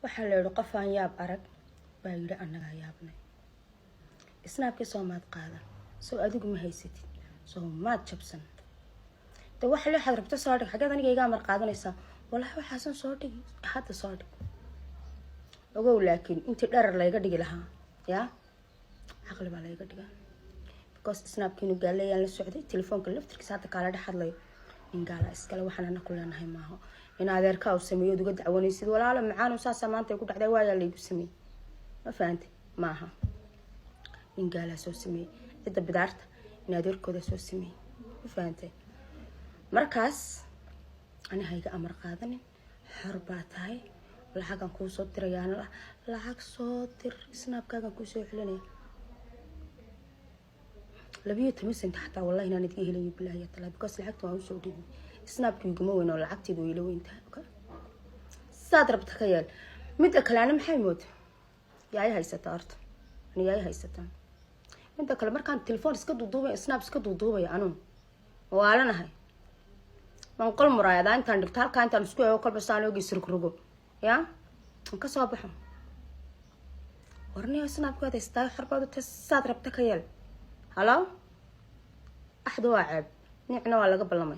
Waxaa la yihi, qofaan yaab arag baa yidhi annagaa yaabnay. Snapkii soo maad qaadan? Soo adigu ma haysatid? Soo maad jabsan? De waxa le waxaad rabto soo dhig. Xaggeed aniga iga amar qaadanaysaa? Walahi waxaasan soo dhigi hadda, soo dhig, ogow. Laakiin intii dharar layga dhigi lahaa, yaa caqli baa layga dhigaa, because Snapkiinu gaaleeyaan la socday. Telefoonka laftirkiisa hadda kaala dhex hadlayo nin gaala iskale. Waxaan ana ku leenahay maaho in adeerkaa uu sameeyo ood uga dacwanaysid. Walaalo macaanu, saasaa maanta ay ku dhacday, waayaa laygu sameeyey, ma fahantay? Maaha, nin gaalaa soo sameeyey. Cidda bidaarta in adeerkooda soo sameeyey, ma fahantay? Markaas ani hayga amar qaadanin. Xor baa tahay. Lacagaan kuu soo dirayaana, lacag soo dir, Snapkaagaan kuu soo celinaya. 12 cent xataa wallahi inaan idga helayo, bilahi talaa, because lacagta waan usoo dhibay. Snapki iguma weyn oo lacagteedu way ila weyn tahay. Okay, saad rabta ka yeel. Midda kale, ana maxay mooda? Yaay haysataa horta? Ani yaay haysataa? Midda kale, markaan telefoon iska duuduubay, Snap iska duuduubaya, anuun waalanahay? Waan qol muraayadaa intaan dhigto halkaa, intaan isku eego kolba saan oogii sirgrogo, yaa an ka soo baxo. Warniyo, Snapkaad haysataa, xorbaad u tahay, saad rabta ka yeel. Halo, axda waa ceeb, nicna waa laga ballamay,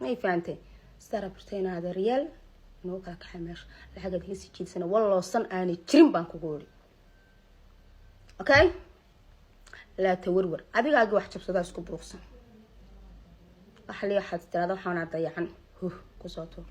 may fahantay? Sidaa rabta inaad yeel, inuu kala kaxay meesha. Lacagaad iga sii jeedisana walloosan aanay jirin baan kugu iri. Okay, laa tawarwar, adigaagii wax jabsadaa isku buuqsan. Waxa li waxaad tirada waxaana dayacan huh kusoo tuur.